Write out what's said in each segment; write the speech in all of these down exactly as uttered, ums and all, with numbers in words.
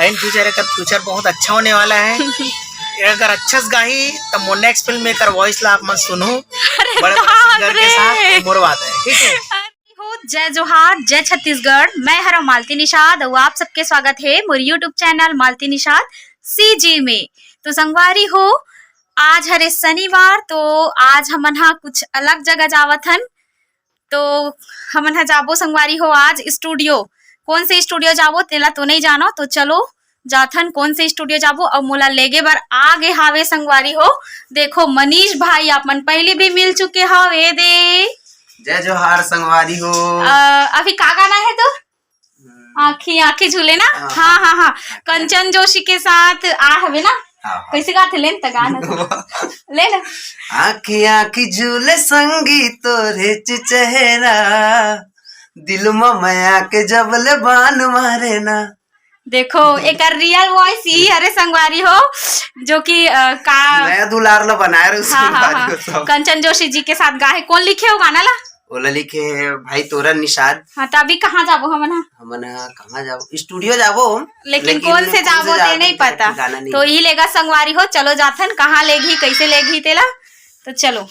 in future acre future बहुत अच्छा होने वाला है। अगर अच्छा से गाही, तो मोर next film में एकर voice ला आप मन सुनहू। अरे बड़े बड़े बाप singer के रे। साथ मोर बात है, ठीक है? हो, जय जोहार, जय छत्तीसगढ़। मैं हरव मालती निषाद अउ आप सबके स्वागत हे मोर YouTube channel Malti Nishad CG में। तो संगवारी हो, आज हरे शनिवार, तो आज हमन हा कुछ अलग जगह जावत हन। तो हमन हा जाबो संगवारी हो आज studio। कौन से studio जाबो तेला तो नहीं जानो, तो चलो जाथन कौन से studio जाबो। अउ मोला लेगे बर आ गे हावे संगवारी हो। देखो मनीष भाई, आप मन पहले भी मिल चुके हव, ए दे। जय जोहार संगवारी हो। अ, अभी का गाना है तो? आँखी आँखी झूले ना? हाँ, हाँ, हाँ, हाँ। कंचन जोशी के साथ आ हवे ना? हाँ, हाँ। कैसे गाथे? ले न त गाना। ले ना। आँखी आँखी झूले संगी तोरे चेहरा, दिल म मया के जबले बान मारे ना। देखो, एकर real voice ही हरे संगवारी हो, जो कि, अ, का नया दुलार ला बनाए रहो हाँ, हाँ, संगवारी हाँ। हो सब। कंचन जोशी जी के साथ गा हे। कौन लिखे हो गाना ला? ओला लिखे हे भाई तोरन निषाद। हाँ, तो अभी कहाँ जाबो हमन हा? हमन हा कहाँ जाबो? Studio जाबो। लेकिन लेकिन कौन से कौन से जाबो, ते जाबो, नहीं पता। ठिकाना नहीं। तो ई लेगा संगवारी हो, चलो जाथन, कहाँ लेगही, कैसे लेगही तेला, तो चलो।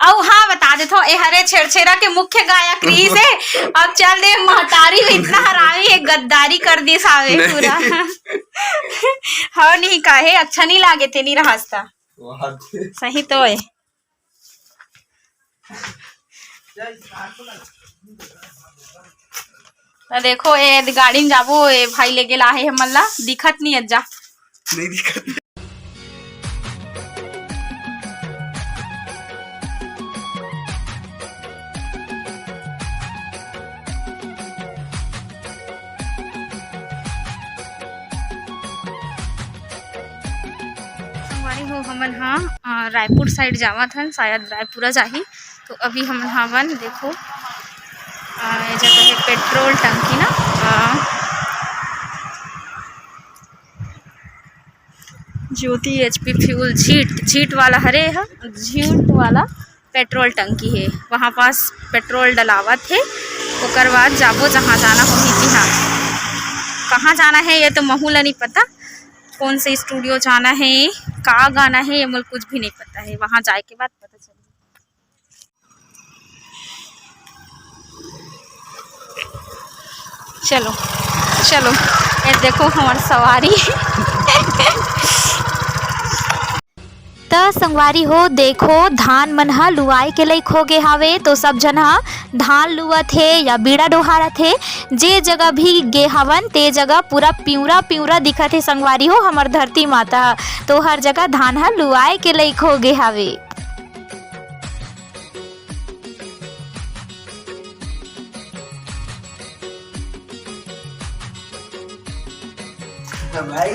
अउ हाँ, बता देथो, ए हरे छेरछेरा के मुख्य गायक रहिस हे। अब चल दे महतारी में इतना हरामी, एक गद्दारी कर दिस हावे नहीं। पूरा। हो नहीं काहे, अच्छा नहीं लागे ते नहीं रहस ता। वाह। सही तो है। त देखो, ए गाड़ी में जाबो, ए भाई ले गेला हे हमन ला, दिखत नहीं अज्जा। नहीं दिखत। संगवारी हो, हमन हा, अ, रायपुर side जावत हन, शायद रायपुरा जाही। तो अभी हमन हा मन देखो, अ, ये जगह है पेट्रोल टंकी ना, अ, ज्योति HP फ्यूल झीट, झीट वाला हरे ह, झीट वाला पेट्रोल टंकी हे, वहाँ पास पेट्रोल डलावत हे। ओकर बाद जाबो जहाँ जाना होही तिहाँ। कहाँ जाना है ये तो महू ला नहीं पता, कौन से studio जाना है, का गाना है, ये मोला कुछ भी नहीं पता है। वहाँ जाए के बाद पता चलेगा। चलो, चलो, ये देखो हमर सवारी। त संगवारी हो, देखो धान मन ह लुआए के लइक हो गे हावे, तो सब झन ह धान लुवत हे या बीड़ा डोहारत हे। जे जगह भी गे हवन, ते जगह पूरा पिंवरा पिंवरा दिखत हे संगवारी हो, हमर धरती माता ह। तो हर जगह धान ह लुआए के लइक हो गे हावे। भाई।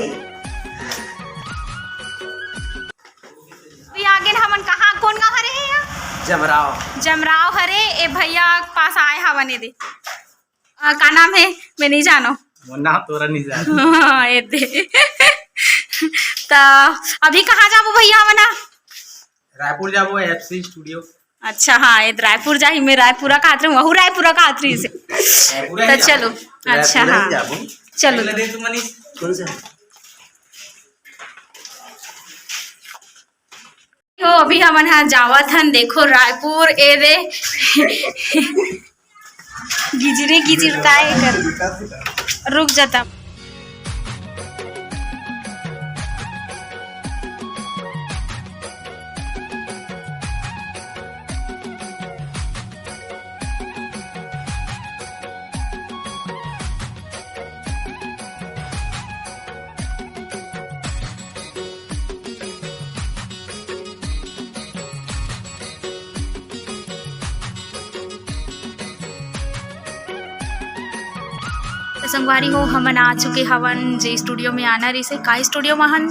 अभी आगे न हमन कहाँ, कौन गाँव हरे हे या? जमराव। जमराव हरे, ए भैया पास आए हवन एदे। आ, का नाम है? मैं नहीं जानो। वो नाम तोरा नहीं जानो। हाँ, एदे। त अभी कहाँ जाबो भैया हमन हा? रायपुर जाबो, FC studio। अच्छा, हाँ, ये रायपुर जाही, मैं रायपुरा का आत रही हूँ, वहू रायपुरा का आत रही से। रायपुरा तो ही चलो, जाबो। अच्छा, रायपुरा ही हाँ, जाबो। चलो। पहले दे तू मनीष। कौन सा? हो, अभी हमन हा जावत हन, देखो, रायपुर, ए रे। गिजरे गिजर काय कर, रुक जाता। तो संगवारी हो, हमन आ चुके हवन जे studio में आना रहिसे। का studio में हन?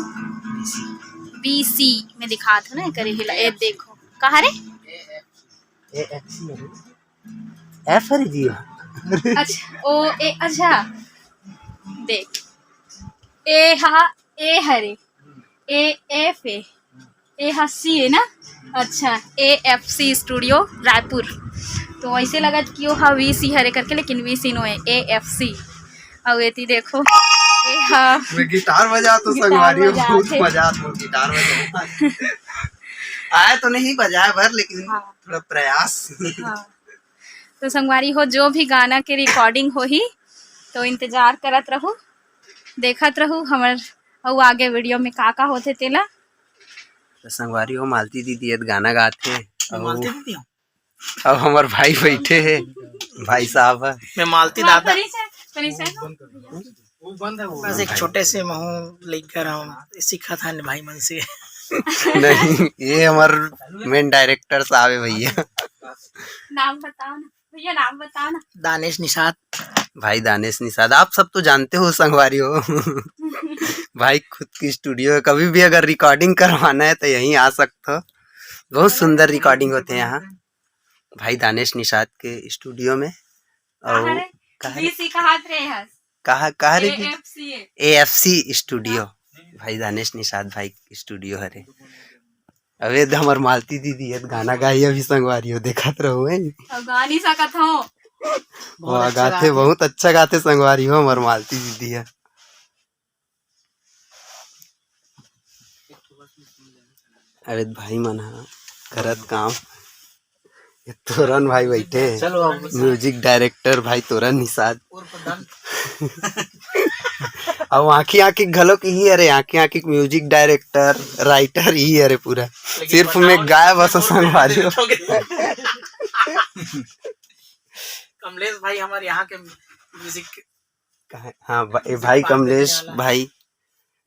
VC में दिखात हो ना, करे हिला, ए देखो। कहाँ रे? AFC। F हरे जी। अच्छा, ओ, ए, अच्छा। देख। ए हा, ए हरे। ए, F ए। ए हा C ए ना? अच्छा, AFC studio रायपुर। तो ऐसे लगत कि वो हा VC हरे करके, लेकिन VC नो है, AFC। अउ एती देखो। ए, हाँ। मैं गिटार बजात हों संगवारी हो, बहुत मजा आत हे मोर गिटार बजाए। आए तो नहीं बजाए बर, लेकिन हाँ। थोड़ा प्रयास। हाँ। तो संगवारी हो, जो भी गाना के recording होही, तो इंतजार करत रहू, देखत रहू हमर अउ आगे video में का का होथे तेला। तो संगवारी हो, मालती दीदी ये गाना गाथे। मैं अउ मालती दीदी हूँ। अब हमर भाई बैठे हे, भाई साहब हे। मैं मालती दादा। परिचय, परिचय। बस एक छोटे से महू लइका रहूं, सीखत हन भाई मन से। नहीं, ये हमर main director साहब हे भैया। नाम बताओ ना भैया, नाम बताओ ना। दानेश निषाद। भाई दानेश निषाद, आप सब तो जानते हो संगवारी हो। भाई खुद की studio है, कभी भी अगर recording करवाना है तो यहीं आ सकते हो। बहुत सुंदर recording होते हैं यहाँ भाई दानेश निषाद के studio में। कहाँ और रे? कहाँ रे? बीसी कहाँ रे हस? कहाँ, कहाँ रे? एएफसी। AFC studio। हाँ। भाई दानेश निषाद भाई studio हरे। अबे तो हमर मालती दीदी हे, गाना गाही अभी संगवारी हो, देखत रहू, हैं? अब गा नहीं सकत हो। बहुत वाह, अच्छा गाथे, गाथे। बहुत अच्छा गाथे संगवारी हो, हमर मालती दीदी हे। अरे भाई मन ह करत काम। ये तोरन भाई बैठे हे। चलो अब। Music director भाई तोरन निषाद। अउ आँखी आँखी घलो की ही, अरे आँखी आँखी music director, writer ही, अरे पूरा। लेकिन सिर्फ मैं गाय बस संगवारी हो। कमलेश भाई हमारे यहाँ के music कहाँ? हाँ, भा-, ए भाई कमलेश भाई।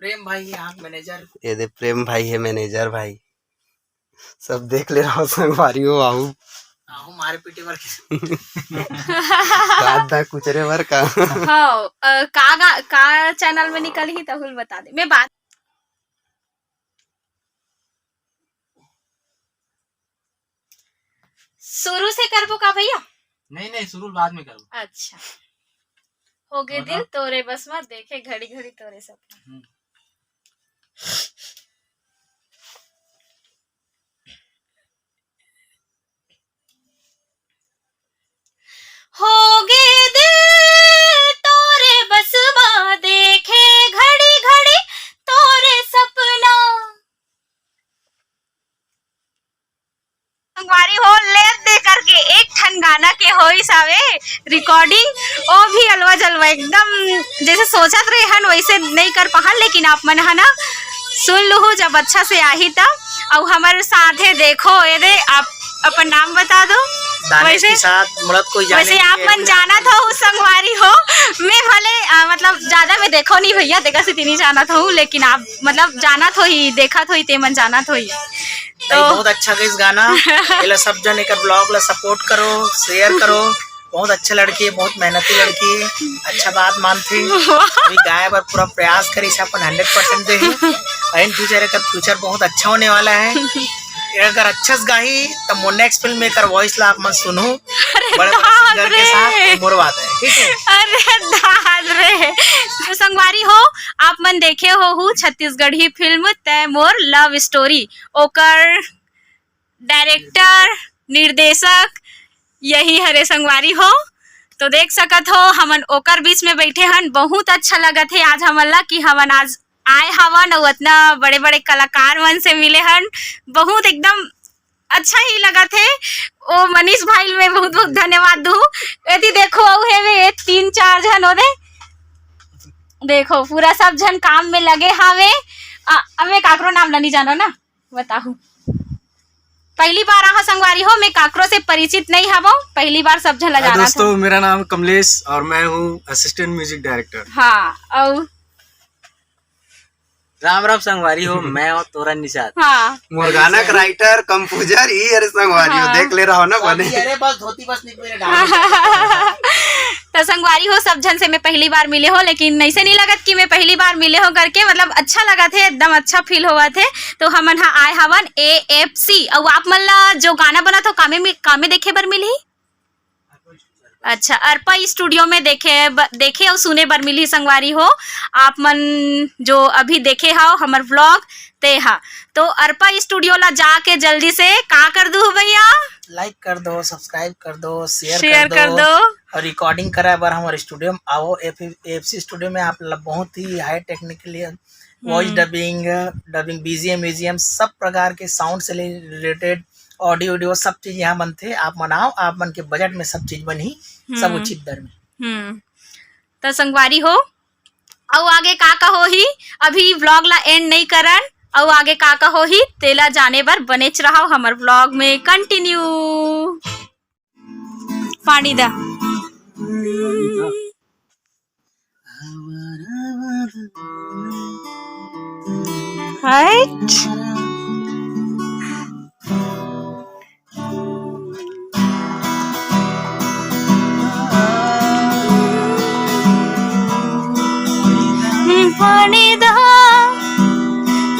प्रेम भाई यहाँ manager। ये दे प्रेम भाई हे manager भाई। सब देख ले रहो संगवारी हो, आहू। आहू मारे पीटे बर के। दांत दांत कुचरे बर का। हाँ, अ, का गा-, का channel में निकलही तहुल बता दे। मैं बात शुरू से करबो का भैया? नहीं, नहीं, शुरू बाद में करबो। अच्छा। हो गे दिल तोरे बस में, देखे घड़ी घड़ी तोरे सपना। हम्म। हो गे दिल तोरे बस में, देखे घड़ी घड़ी तोरे सपना। संगवारी हो, लेब दे करके एक ठन गाना के होइस हवे recording, ओ भी अलवा जलवा, एकदम जैसे सोचत रहे हन वैसे नहीं कर पाहन, लेकिन आप मन ह ना सुन लुहू जब अच्छा से आही तब। अउ हमर साथे देखो, ए दे, आप अपन नाम बता दो। दानिश वैसे, के साथ मुड़त कोई जाने वैसे आप मन जानत हो संगवारी हो, मैं भले, अ, मतलब ज्यादा मैं देखो नहीं भैया, देखा से तीनी जानत हो, लेकिन आप मतलब जानत हो ही, देखत हो ही, ते मन जानत हो ही। तो बहुत अच्छा गाइस गाना। एला सब जन एकर vlog ला support करो, share करो। बहुत अच्छा लड़की है, बहुत मेहनती लड़की है, अच्छा बात मानथे। अभी गाय बर पूरा प्रयास करिस, अपन hundred percent दे। In future एकर future बहुत अच्छा होने वाला है। अगर अच्छा से गाही तो मोर next film में एकर voice ला आप मन सुनहू। अरे बड़े बड़े singer के साथ, मोर बात है, ठीक है? अरे दाद रे। तो संगवारी हो, आप मन देखे होहू छत्तीसगढ़ी film तय मोर love story, ओकर director, निर्देशक यही हरे संगवारी हो। तो देख सकत हो, हमन ओकर बीच में बैठे हन। बहुत अच्छा लगत हे आज हमन ला कि हमन आज आए हवन अउ अतना बड़े-बड़े कलाकार मन से मिले हन। बहुत एकदम अच्छा ही लगत हे। ओ मनीष भाई ल मैं बहुत-बहुत धन्यवाद दूँ। एती देखो, अउ हे वे तीन चार झन ओदे। देखो, पूरा सब झन काम में लगे हावे। अ, अब मैं काकरो नाम ल नहीं जानो ना। बताहू। पहली बार आहा संगवारी हो, मैं काकरो से परिचित नहीं हवो, पहली बार सब झन ला हाँ जानत दोस्तों, हूँ। मेरा नाम कमलेश और मैं हूँ assistant music director। हाँ, अउ राम राम संगवारी हो, मैं हूँ तोरन निषाद। हाँ। मोर गाना के writer, composer ही अरे संगवारी हो, हाँ। देख ले रहो ना बने। अरे बस धोती बस निकले डाल। तो संगवारी हो, सब झन से मैं पहली बार मिले हो, लेकिन ऐसे नहीं लगत कि मैं पहली बार मिले हो करके, मतलब अच्छा लगत हे, एकदम अच्छा feel होवत हे। तो हमन हा आए हवन एएफसी, अउ आप मन ला जो गाना बनत हो, कामे में, कामे देखे बर मिलही? अच्छा, अर्पा studio में देखे ब-, देखे अउ सुने बर मिलही संगवारी हो। आप मन जो अभी देखे हव हमर vlog, ते हा। तो अर्पा studio ला जाके जल्दी से का कर दूहू भैया? लाइक कर दो, सब्सक्राइब कर दो, शेयर कर दो। और रिकॉर्डिंग कराए बर हमर स्टूडियो में आओ। एफ एफ सी स्टूडियो में आप ल-, बहुत ही high technically voice dubbing, dubbing, BGM, museum, सब प्रकार के साउंड से रिलेटेड ऑडियो वीडियो सब चीज यहाँ बनथे। आप मन आओ, आप मन के बजट में सब चीज बनही, सब हम्म। उचित दर में। हम्म। त संगवारी हो, अउ आगे का का होही, अभी व्लॉग ला एंड नहीं करन, अउ आगे का का होही तेला जाने बर बनेच रहव हमर व्लॉग में। कंटिन्यू। पानी दा। हट। पानी दा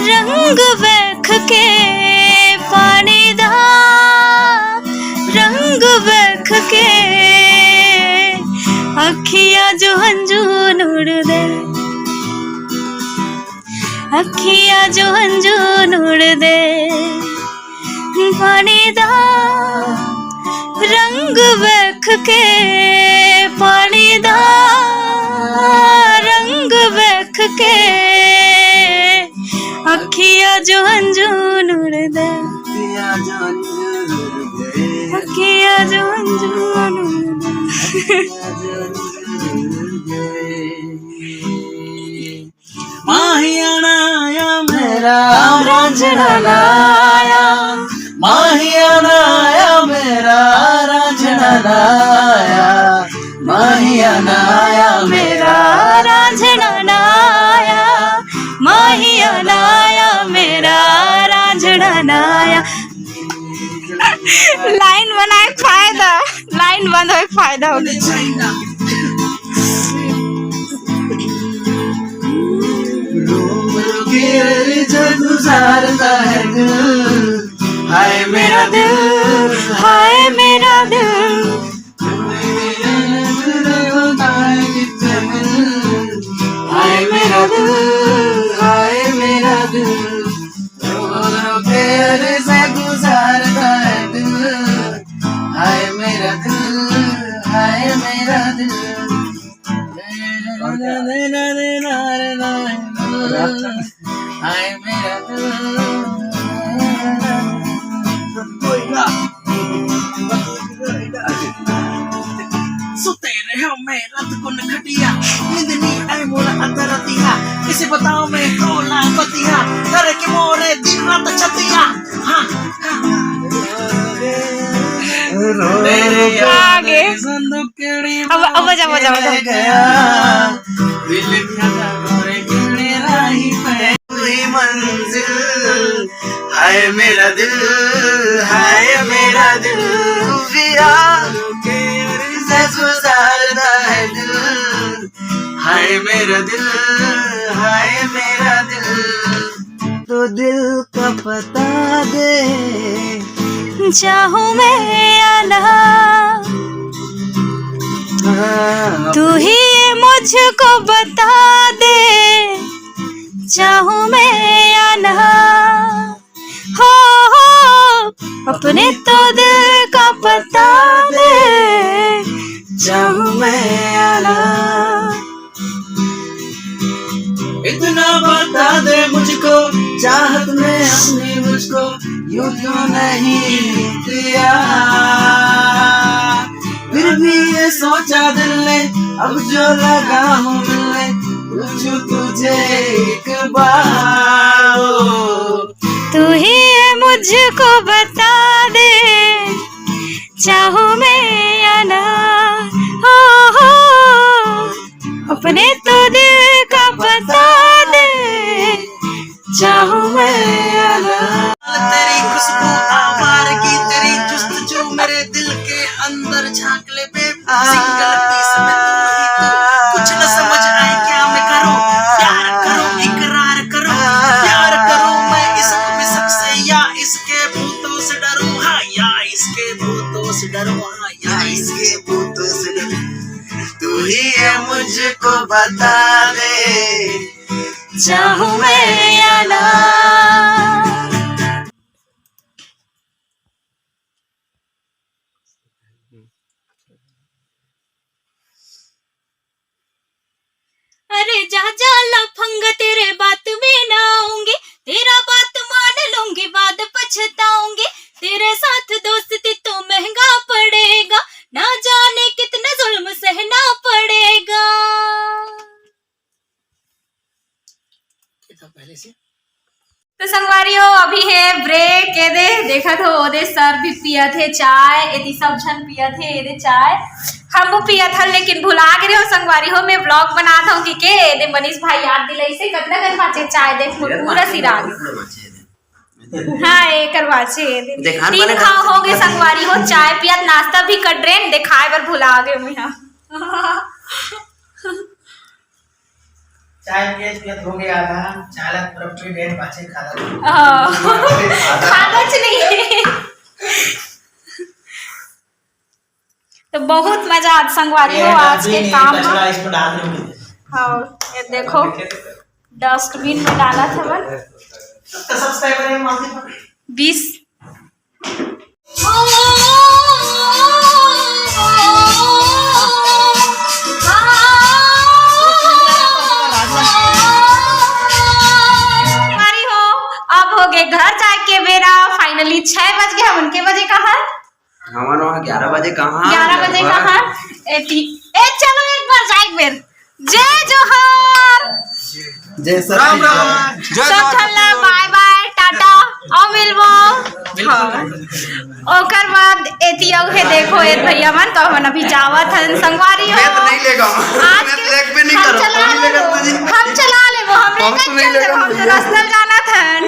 रंग बैख के, पानी दा रंग बैख के, अखिया जो हंजू नुड़ दे, अखिया जो हंजू नुड़ दे। पानी दा रंग बैख के, पानी दा रंग बैख के, अखिया जो हंजू नुड़ दे, अखिया जो हंजू नुड़ दे। माहिया ना आया मेरा रांझणा ना आया, माहिया ना आया मेरा रांझणा ना आया, माहिया ना आया मेरा रांझणा ना आया, माहिया ना आया मेरा रांझणा ना आया। लाइन बनाए फायदा, लाइन बंद होए फायदा हो गया। रो रो के अर्ज गुजारता है दिल, हाय मेरा दिल, हाय मेरा दिल। हाय मेरा दिल, हाय मेरा दिल। रो रो के अर्ज गुजारता है दिल, हाय मेरा दिल, हाय मेरा दिल। हाय मेरा दिल। सुते रहो मैं रात को नखटिया, नींद नहीं आए मोला अतरतिया, किसे बताओ मैं कोला पतिया, करके मोरे दिन रात छतिया। हाँ, हाँ। रो रो के आगे। अब, अब बजा, बजा, बजा। गया, दिल का गोरे गोरे राही पे पूरी मंजिल। हाय मेरा दिल, हाय मेरा दिल, खुफिया से गुजारता है दिल। हाय मेरा दिल, हाय मेरा दिल, तो दिल का पता दे। चाहूँ मैं या ना, हाँ। तू ही ये मुझको बता दे। चाहूँ मैं या ना, हो, हो, अपने तो दिल का पता दे। चाहूँ मैं या ना। इतना बता दे मुझको, चाहत में अपनी मुझको यूं क्यों नहीं दिया। फिर भी ये सोचा दिल ने, अब जो लगा हूँ मिलने, पूछूं तुझे एक बार। तू ही ये मुझको बता दे, चाहूँ मैं या ना, हो, हो, अपने तो दिल का बता दे, चाहूँ मैं या ना। तेरी खुशबू आवारगी, तेरी जुस्तजू मेरे दिल के अंदर झांक ले बे, सिंगल पीस में तू ही तू। कुछ न समझ आए क्या मैं करूँ, प्यार करूँ, इकरार करूँ, प्यार करूँ मैं इश्क विश्क से या इसके भूतों से डरूँ, हाँ, या इसके भूतों से डरूँ, हाँ, या इसके भूतों से डरूँ। तू ही है मुझको बता दे, चाहूँ मैं या ना। पहले से। तो संगवारी हो, अभी हे break, ये दे, देखत हो, ओदे sir भी पियत हे चाय, एती सब झन पियत हे, ये दे चाय। हम वो पियत हन, लेकिन भुला गे हो संगवारी हो, मैं vlog बनात हूँ कि के, ये दे मनीष भाई याद दिलाइसे, कतना कन बाचे चाय, देख, मोर पूरा सिरा गे। हाँ, एकर बाचे, ये दे। देखा न तीन बने घाव हो गे संगवारी हो, चाय पियत, नाश्ता भी कर रहे हैं, दिखाए बर भुला गे मैं। चाय पियत पियत हो गया था, चाय ला पूरा पेट ढेर पाछे खा रहा था। हाँ। खादच नहीं। तो बहुत मजा आज संगवारी हो, आज के काम कचरा में। इसमें डाल दूंगी। हाँ, ये देखो, dustbin में डाला था मैं। कितना subscriber है मासी? बीस। संगवारी हो, अब हो गए घर जाए के बेरा। Finally छह बज गए। हमन के बजे कहाँ? हमन वहाँ ग्यारह बजे कहाँ? ग्यारह बजे लगभग। कहाँ? एती, ए, चलो एक बार जाए एक बेर। जय जोहार। जय राम राम। जय सब जोहार। झन ला bye bye, टाटा, अउ मिलबो। हाँ। ओकर बाद एती अउ हे, देखो, ए भैया मन, तो हमन अभी जावत हन संगवारी हो। मैं तो नहीं लेगा। आज मैं के तो एक भी नहीं हम करूँ। चला नहीं लेगा लेबो। तुझे। हम चला लेबो, हम हम तो नहीं लेकर लेगा चल, हम तो तुझे। रास्ता जानत हन।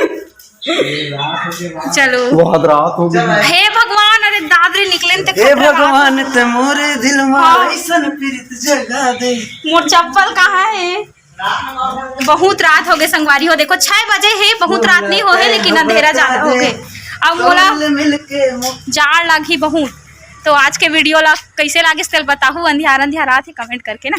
चलो। बहुत रात हो गई। हे भगवान, अरे दादरी निकले ते हे खतरा रात। भगवान, ते मोरे दिल में हाँ। ऐसन प्रीत जगा दे। मोर चप्पल कहाँ है? बहुत रात हो गए संगवारी हो, देखो छह बजे है, बहुत रात नहीं हो है, लेकिन अंधेरा ज्यादा हो गए। अब मोला जाड़ लागी बहुत। तो आज के video ला कैसे लागिस तेल बताहू, अंधियार अंधियार रात है, comment करके ना।